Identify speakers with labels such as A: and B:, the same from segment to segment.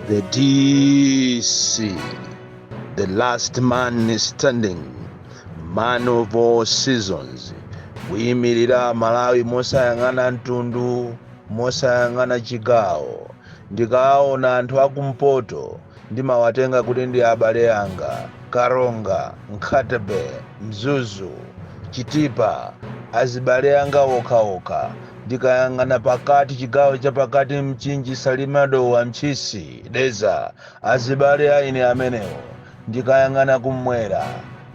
A: The DC, the last man standing, man of all seasons, kuyimirira Malawi mosayang'ana mtundu, mosayang'ana chigawo. Ndikaona anthu akumpoto ndimawatenga kuti ndi abale anga. Karonga, Nkhata Bay, Mzuzu, Chitipa, azibale anga okhaokha. Ndikayang'ana pakati, chigawo chapakati, Mchinji, Salima, Dowa, Ntchisi, Dedza, azibale aine amenewo. Ndikayang'ana kumwera,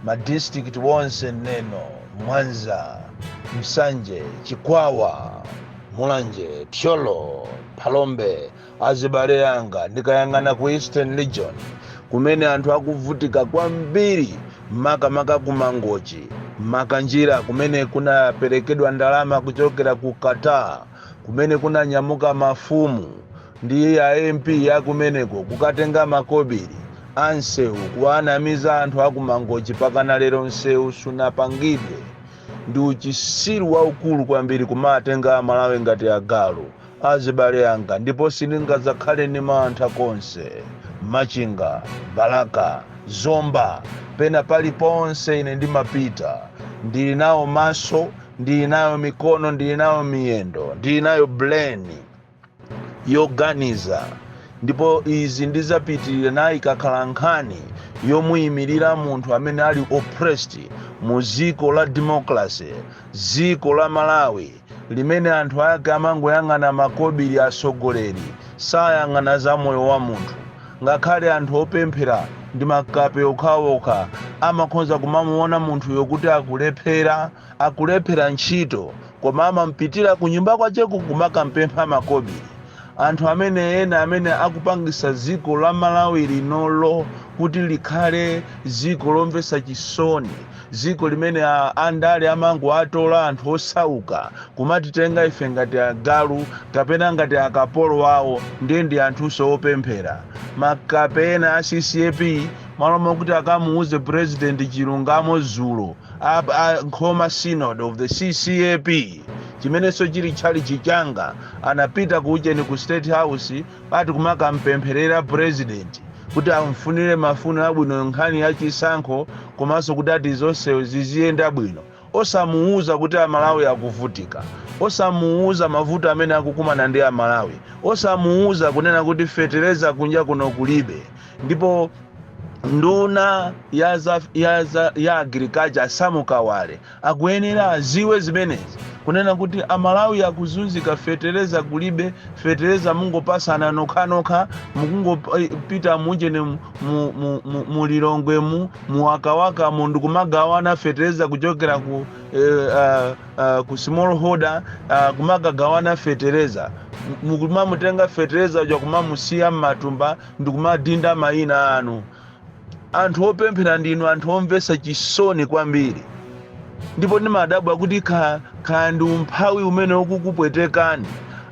A: madistrict wonse, Neno, Mwanza, Msanje, Chikwawa, Mulanje, Thyolo, Phalombe, azibale anga. Ndikayang'ana ku Eastern Region kumene anthu akuvutika kwambiri, makamaka ku Mangochi, Makanjira, kumene kunaperekedwa ndalama kuchokera ku Qatar, kumene kunanyamuka mafumu ndi a MP yakumeneko kukatenga makobiri ansewu kuwanamiza anthu aku Mangochi, pakana lero nsewu sunapangidwe. Ndi uchisiru waukulu kwambiri kumatenga Amalawi ngati agalu. Azibale anga, ndipo sindingadzakhale ndi mantha konse. Machinga, Balaka, Zomba, pena paliponse ine ndimapita. Ndili nawo maso, ndili nayo mikono, ndili nayo miyendo, ndili nayo brain yoganiza. Ndipo izi ndizapitirira nayo ikakhala nkhani yomuyimirira munthu amene ali oppressed mu dziko la democracy, dziko la Malawi limene anthu ake amangoyang'ana makobiri. Atsogoleri sayang'ana za moyo wa munthu. Ngakhale anthu opemphera ndi makape okhaokha, amakhoza kumamuona munthuyo kuti akulephera, akulephera ntchito, koma amampitira ku nyumba kwacheku kumakampempha makobiri. Anthu amene ena amene akupangisa dziko la Malawi linolo kuti likhale dziko lomvetsa chisoni, dziko limene andale amangoatola anthu osauka kumatitenga ife ngati agalu kapena ngati akapolo awo, ndiye ndi anthunso opemphera, makape ena a CCAP, malo mokuti akamuuze President chilungamo zulo, Nkhoma Synod of the CCAP, chimenenso chili tchalichi changa, anapita kucheni ku State House ati kumakampempherera President kuti amfunire mafuno abwino nkhani ya chisankho, komanso kuti ati zonse ziziyenda bwino, osamuuza kuti Amalawi akuvutika, osamuuza mavuto amene akukumana ndi Amalawi, osamuuza kunena kuti fetereza kunja kuno kulibe. Ndipo nduna ya agriculture, Sam Kawale, akuyenera aziwe zimenezi, kunena kuti Amalawi akuzunzika, fetereza kulibe, fetereza mungopasana nokhanokha, mukungopita munjene mulilongwe mu muwakawaka mu ndikumagawana fetereza kuchokera ku smallholder, kumakagawana fetereza, mukumamutenga fetereza uja kumamusiya mmatumba ndikumadinda mayina anu. Anthu opemphera ndinu anthu omvetsa chisoni kwambiri, ndipo ndimadabwa kuti kha ndi umphawi umene ukukupwetekani.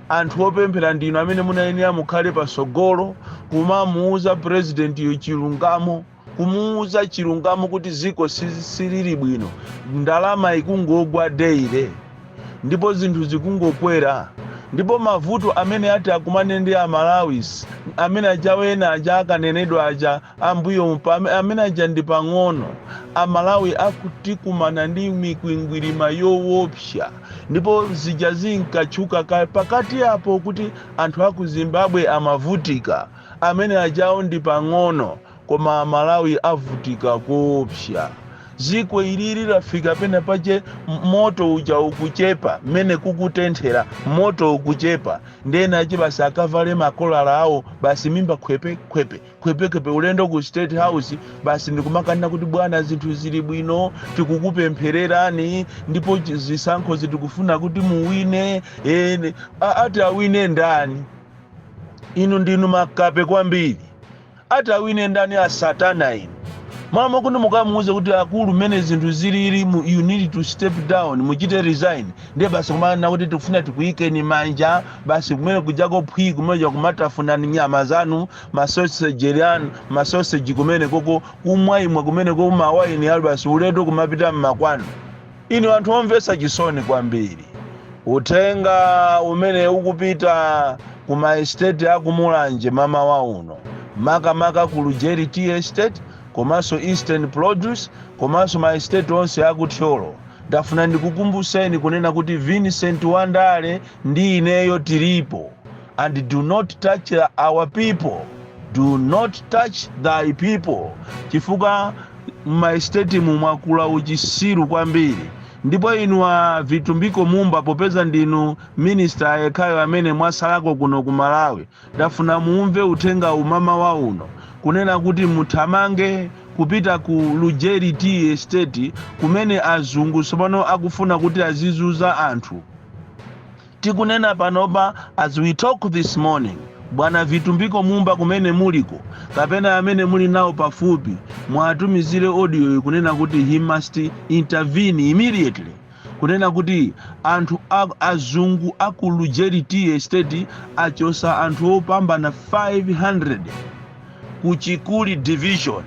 A: Anthu opemphera ndinu amene munayenera mukhale pasogolo kumamuuza President chilungamo, kumuuza chilungamo kuti ziko silili bwino, ndalama ikungogwa daily ndipo zinthu zikungokwera, ndipo mavuto amene ati akumane ndi Amalawis amene aja wena aja akanenedwa aja ambuyo amene aja ndi pang'ono. Amalawi akutikumana ndi mikwingwirima yoopsa, ndipo zija zinkatchuka pakati apo kuti anthu aku Zimbabwe amavutika, amene ajawo ndi pang'ono, koma Amalawi avutika koopsa. Ziko ilili lafika pena pache moto uja ukuchepa, mmene kukutenthera moto ukuchepa, ndena achi basi akavale makolala awo basi, mimba khwepe khwepe khwepe khwepe, ulendo ku State House basi, ndikumakanena kuti bwana, zinthu zili bwino, tikukupemphererani, ndipo zisankho zitikufuna kuti muwine. Ati awine ndani? Inu ndinu makape kwambiri. Ati awine ndani? Asatana inu. Mama kuti mukamuuze kuti akulu, mmene zinthu zilili, you need to step down, muchite resign, ndiye basi kumanena kuti tikufuna tikuyikeni manja basi, kumene kujako phwi, kumene kumatafunani nyama zanu, masoseji anu, masoseji kumene koko, kumwaimwa kumene koko, mawaini ali, basi ulendo kumapita mmakwanu. Inu anthu omvetsa chisoni kwambiri. Uthenga umene ukupita ku maestate akumulanje mama wa uno. Makamaka ku Lujeri Tea Estate, komanso Eastern Produce, komanso ma estate onse akuthyolo, ndafuna ndikukumbuseni kunena kuti Vincent Wandale ndi ineyo tilipo, and do not touch our people, do not touch thy people, chifukwa m'ma estate mwakula uchisiru kwambiri. Ndipo inu a Vitumbiko Mumba, popeza ndinu minister yekhayo amene mwasalako kuno ku Malawi, ndafuna mumve uthenga umama wa uno kunena kuti muthamange kupita ku Lujeri Tea Estate, kumene azungu tsopano akufuna kuti azizuza anthu. Tikunena panopa, as we talk this morning, bwana Vitumbiko Mumba, kumene muliko kapena amene muli nawo pafupi, mwatumizire audio kunena kuti he must intervene immediately, kunena kuti anthu azungu aku Lujeri Tea Estate achosa anthu opambana 500 ku Chikuli Division.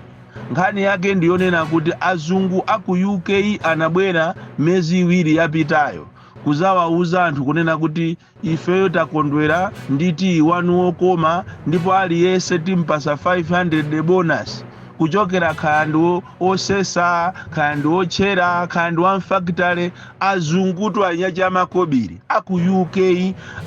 A: Nkhani yake ndiyonena kuti azungu aku UK anabwera miyezi 2 yapitayo kuzawauza anthu kunena kuti ifeyo takondwera ndi tiyi wanu wokoma, ndipo aliyense timpasa 500 bonus, kuchokera kaya ndi osesa, kaya ndi otchera, kaya ndi wamfakitale. Azungutu anyacha amakobiri aku UK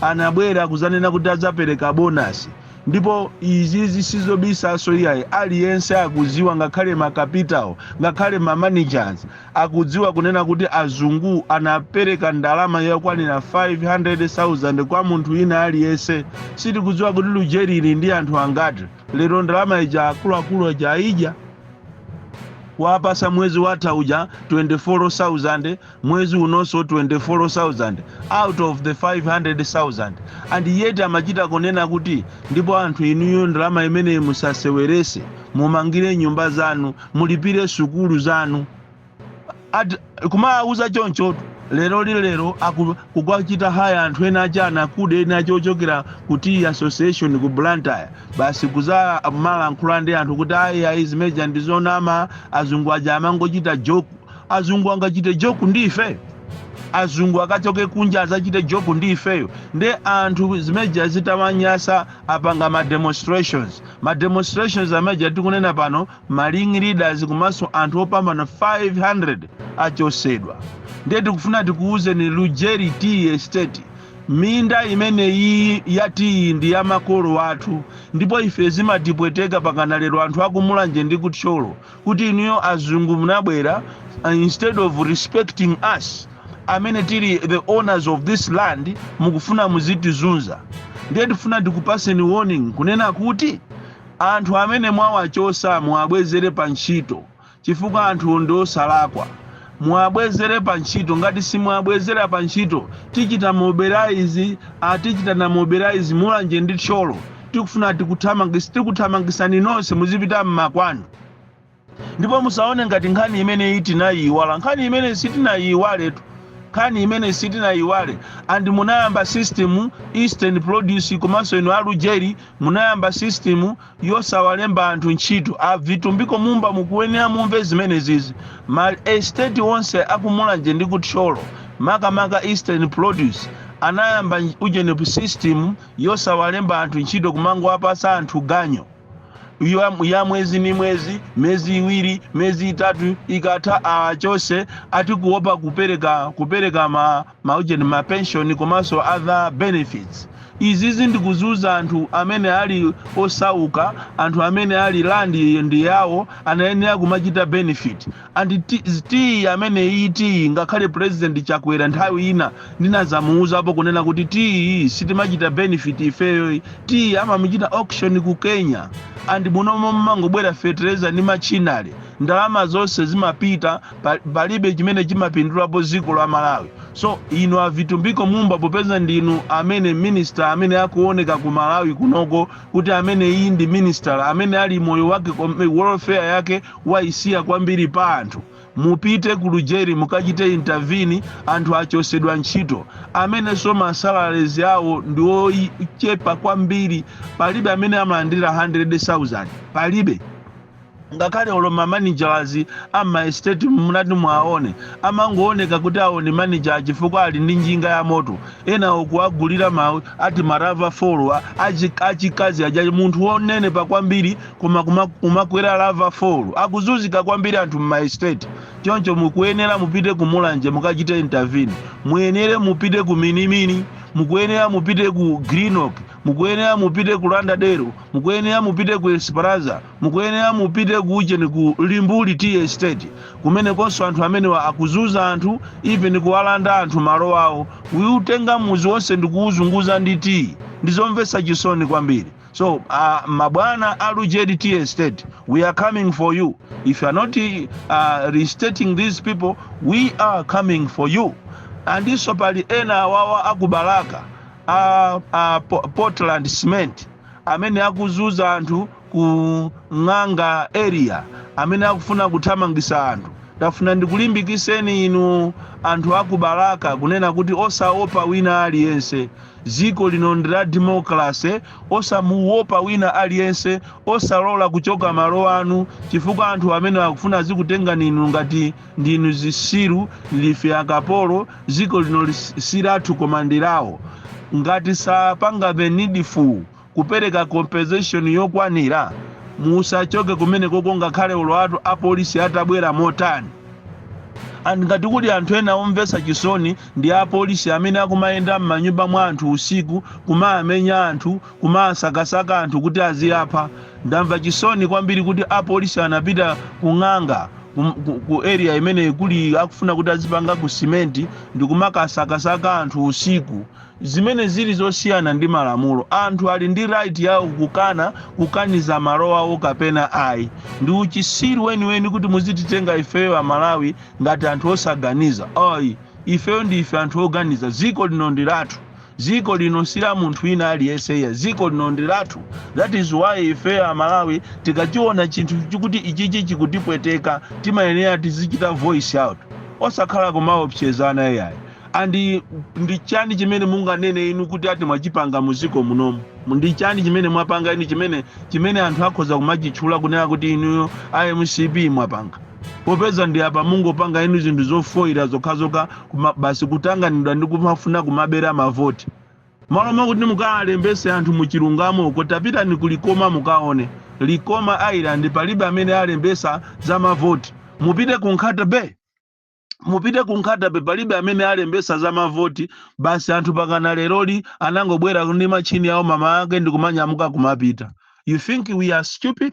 A: anabwera kuzanena kuti adzapereka bonus. Ndipo izi zisizobisaso iyayi, aliyense akuziwa, ngakhale ma capital, ngakhale ma managers akudziwa kunena kuti azungu anapereka ndalama yokwanira 500,000 kwa munthu ina aliyense. Sitikudziwa kuti Lujeri ili ndi anthu angati. Lero ndalama ija akuluakulu aja aidya. Wapasa mwezi watha uja 24,000, mwezi unonso 24,000 out of the 500,000. And yet amachita kunena kuti ndipo anthu inuyo ndalama imeneyi musasewerese, mumangire nyumba zanu, mulipire sukulu zanu. Kumawuza chonchotu. Lero lilero kukachita hire anthu ena acha anakuda ena achochokera ku tea association ku Blantyre, basi kuza malankhula ndi anthu kuti ayi, ayi, zimeja ndizonama, azungu aja amangochita joke. Azungu angachite joke ndi ife? Azungu akachoke kunja azachite joke ndi ifeyo? Nde anthu zimeja zitamanyasa apanga ma demonstrations. Ma demonstrations ameja tikunena pano, ma ring leaders komanso anthu opambana 500 achosedwa. Ndiye tikufuna tikuwuzeni, Lujeri Tea Estate, minda imeneyi ya tiyi ndi ya makolo athu, ndipo ife zimatipweteka pakana lero anthu akumulanje ndi kuthyolo kuti inuyo azungu munabwera, instead of respecting us amene tili the owners of this land, mukufuna muzitizunza. Ndiye tifuna tikupaseni warning kunena kuti anthu amene mwawachosa muwabwezere pa ntchito, chifukwa anthu ndi osalakwa. Muwabwezere pa ntchito. Ngati simuwabwezera pa ntchito, tichita mobilize, tichita na mobilize Mulanje ndi Thyolo. Tikufuna tikuthamangisani nonse, muzipita mmakwanu. Ndipo musaone ngati nkhani imene tinayiwala. Nkhani imene sitinayiwaletu, nkhani imene sitinayiwale. And munayamba system, Eastern Produce komanso inu Alujeri, munayamba system yosawalemba anthu ntchito. A Vitumbiko Mumba, mukuyenera mumve zimene zizi. Ma estate onse akumulanje ndi kuthyolo, makamaka Eastern Produce, anayamba ujeni system yosawalemba anthu ntchito, kumangowapasa anthu ganyo ya mwezi ni mwezi, miyezi 2, miyezi 3, ikatha awachose, ati kuopa kupereka ma maujeni ma pension komanso other benefits. Izizi ndikuzuza anthu amene ali osauka, anthu amene ali land ndi yawo, anayenera kumachita benefit. And tiyi amene iyi tiyi, ngakhale President Chakwera nthawi ina ndinazamuuzapo kunena kuti tiyi sitimachita benefit ifeyo, tiyi amamuchita auction ku Kenya, and munomo mmangobwera fertilizer ndi machinery, ndalama zonse zimapita, palibe chimene chimapindulapo dziko la Malawi. So inu a Vitumbiko Mumba, popeza ndinu amene minister amene akuoneka ku Malawi kunoko kuti amene iyi ndi minister amene ali moyo wake welfare yake waisiya kwambiri pa anthu, mupite ku Lujeri mukachite intervene. Anthu achosedwa ntchito amene so ma salaries awo ndi ochepa kwambiri. Palibe amene amalandira 100,000, palibe. Ngakhale olo ma managers ama estate munati mwaone, amangooneka kuti awo ni manager chifukwa ali ndi njinga ya moto. Ena okuagulira ma ati ma RAV4 achikazi aja. Munthu wonenepa kwambiri koma kumakwera RAV4. Akuzunzika kwambiri anthu mma estate. Choncho mukuyenera mupite ku Mulanje mukachite intervene, muyenere mupite ku Minimini, mukuyenera mupite ku Greenock, mukuyenera mupite ku Lauderdale, mukuyenera mupite ku Esperanza, mukuyenera mupite ku ucheni, ku Limbuli Tea Estate. Kumenekonso anthu amenewa akuzunza anthu, even kuwalanda anthu malo awo, kuutenga muzi wonse ndikuwuzunguza ndi tea. Ndizomvetsa chisoni kwambiri. So mabwana a Lujeri Tea Estate, we are coming for you. If you are not restating these people, we are coming for you. Andinso pali ena awawa akubalaka a Portland Cement amene akuzunza anthu ku Ng'anga area, amene akufuna kuthamangisa anthu. Ndafuna ndikulimbikiseni inu anthu akubalaka kunena kuti osaopa wina aliyense. Dziko lino ndi la democracy. Osamuopa wina aliyense, osalola kuchoka malo anu chifukwa anthu amene akufuna zikutengani inu ngati ndinu zisiru. Ndife akapolo, dziko lino si lathu koma ndi lawo. Ngati sapanga the needful kupereka compensation yokwanira, musachoke kumene koko, ngakhale ulo atu apolisi atabwera motani. And ngati kuli anthu ena omvetsa chisoni, ndi apolisi amene akumayenda m'manyumba mwa anthu usiku, kumamenya anthu, kumasakasaka anthu kuti aziyapha. Ndamva chisoni kwambiri kuti apolisi anapita kung'anga ku area imene kuli akufuna kuti azipanga ku simenti ndi kumakasakasaka anthu usiku, zimene zili zosiyana ndi malamulo. Anthu ali ndi right yawo kukana, kukaniza malo awo kapena ayi. Ndi uchisiru weniweni kuti muzititenga ifeyo Amalawi ngati anthu osaganiza. Ayi, ifeyo ndi ife anthu oganiza. Dziko lino ndi lathu. Dziko lino si la munthu wina aliyense iya. Dziko lino ndi lathu. That is why ifeyo Amalawi tikachiona chinthu chikuti ichichi chikutipweteka, timayenera tizichita voice out, osakhala kumaopsezana iyayi. And ndi chani chimene munganene inu kuti ati mwachipanga muziko munomu? Ndi chani chimene mwapanga inu chimene anthu akhoza kumachitchula kunena kuti inuyo iMCP mwapanga, popeza ndi apa mungopanga inu zinthu zofoira zokhazokha, basi kutanganidwa ndi kumafuna kumabera mavoti malo mwakuti mukalembese anthu muchilungamo uko. Tapitani ku Likoma mukaone Likoma Island, palibe amene alembesa za mavoti. Mupite ku Nkhata Bay, mupite ku Nkhata Bay, palibe amene alembesa za mavoti. Basi anthu pakana leroli anangobwera ndi machini awo, mama ake, ndi kumanyamuka kumapita. You think we are stupid?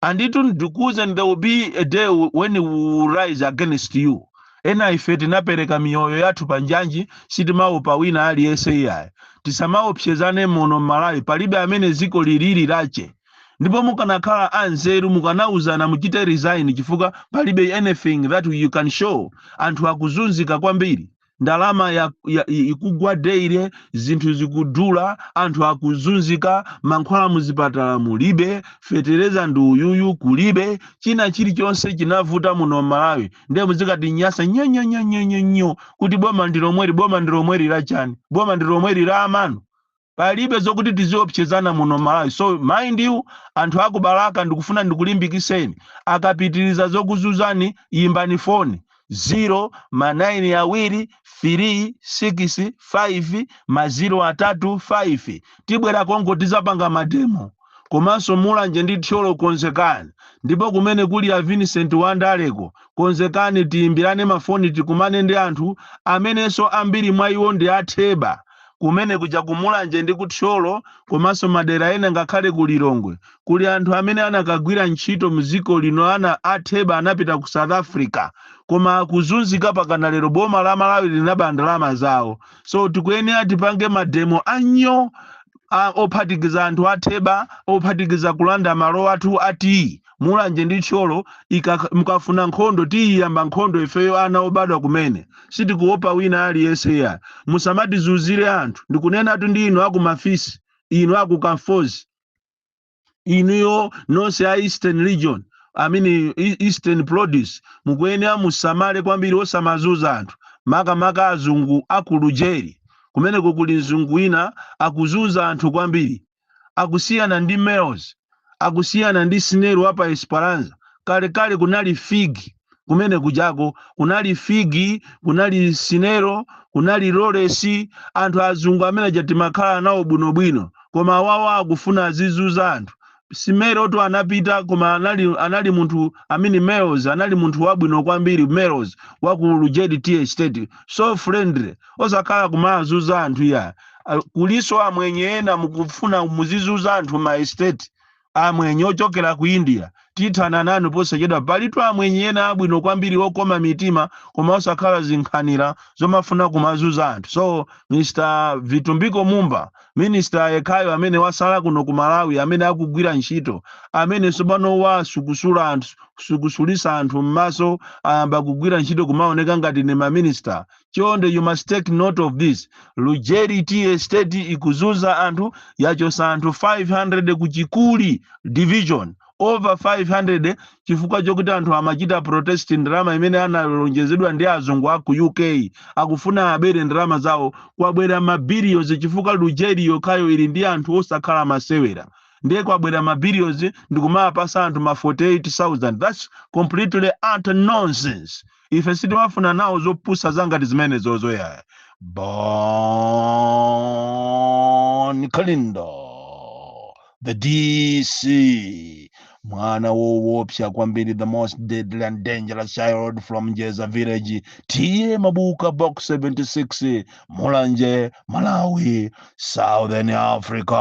A: And itu ndikuwuzani, there will be a day when we will rise against you. Ena ife tinapereka miyoyo yathu pa njanji, sitimaopa wina aliyense iyayi. Tisamaopsezane muno m'Malawi. Palibe amene ziko lilili lache. Ndipo mukanakhala anzeru, mukanauzana muchite resign, chifukwa palibe anything that you can show. Anthu akuzunzika kwambiri, ndalama ikugwa daily, zinthu zikudula, anthu akuzunzika, mankhwala muzipatala mulibe, fetereza ndi uyuyu kulibe, china chilichonse chinavuta muno m'Malawi. Ndiye muzikati nyasa nyonyonyonyonyo kuti boma ndi lomweri. Boma ndi lomweri lachani? Boma ndi lomweri la amanu. Palibe zokuti tiziopsezana muno Malawi. So mind you, anthu akubalaka, ndikufuna ndikulimbikiseni, akapitiriza zokuzuzani, imbani foni 0 ma 9 awiri 3 6 5 ma 0 atatu 5. Tibwera konko, tizapanga ma demo. Komanso Mulanje ndi Thyolo, konzekani. Ndipo kumene kuli a Vincent Wandaleko, konzekani, tiyimbirane mafoni, tikumane ndi anthu amenenso ambiri mwa iwo ndi atheba kumene kuja kumulanje ndi kuthyolo, komanso madera ena, ngakhale ku Lilongwe kuli anthu amene anakagwira ntchito mdziko lino, ana atheba, anapita ku South Africa koma akuzunzika pakana lero. Boma la Malawi linaba ndalama zawo. So tikuyenera tipange ma demo anyo ophatikiza anthu atheba, ophatikiza kulanda malo athu ati Mulanje ndi Thyolo. Mukafuna nkhondo, tiyiyamba nkhondo ifeyo ana obadwa kumene. Sitikuopa wina aliyense ya. Musamatizunzire anthu. Ndikunenatu ndi inu aku Mafisi, inu aku Kamfozi, inuyo nonse a Eastern Region, I mean Eastern Produce, mukuyenera musamale kwambiri, osamazuza anthu, makamaka azungu aku Lujeri. Kumeneko kuli mzungu wina akuzunza anthu kwambiri, akusiyana ndi Males, akusiyana ndi Sineru apa Esperanza. Kalekale kunali Fig, kumene kujako kunali Fig, kunali Sinero, kunali Lolesi, anthu azungu amene aja timakhala nawo bwinobwino, koma awawo akufuna azizuza anthu. Simero tu anapita, koma anali munthu amene Males anali munthu wabwino kwambiri. Males waku Lujeri Tea Estate, so friendly, osakhala kumazuza anthu iya. Kuliso amwenye ena mukufuna muzizuza anthu ma estate, amwenye ochokera ku India, tithana nanu posachedwa. Palitu amwenye ena abwino kwambiri, okoma mitima, koma osakhala zinkhanira zomafuna kumazuza anthu. So Mr Vitumbiko Mumba, minister yekhayo amene wasala kuno ku Malawi amene akugwira ntchito, amene tsopano wasukusula anthu, sukusulisa anthu m'maso, ayamba kugwira ntchito kumaoneka ngati ni maminista. Chonde, you must take note of this. Lujeri Tea Estate ikuzuza anthu, yachosa anthu 500 ku Chikuli Division, over 500, chifukwa chokuti anthu amachita protest ndalama imene analonjezedwa ndi azungu a ku UK. Akufuna abere ndalama zawo. Kwabwera mabillions, chifukwa Lujeri yokhayo ili ndi anthu osakhala masewera. Ndiye kwabwera mabillions ndikumapasa anthu ma 48,000. That's completely utter nonsense. Ife sitimafuna nawo zopusa zangati zimene zozoyaya. Bon Kalindo, the DC, mwana woopsa kwambiri, the most deadly and dangerous child from Njeza village, T/A Mabuka, Box 76, Mulanje, Malawi, Southern Africa.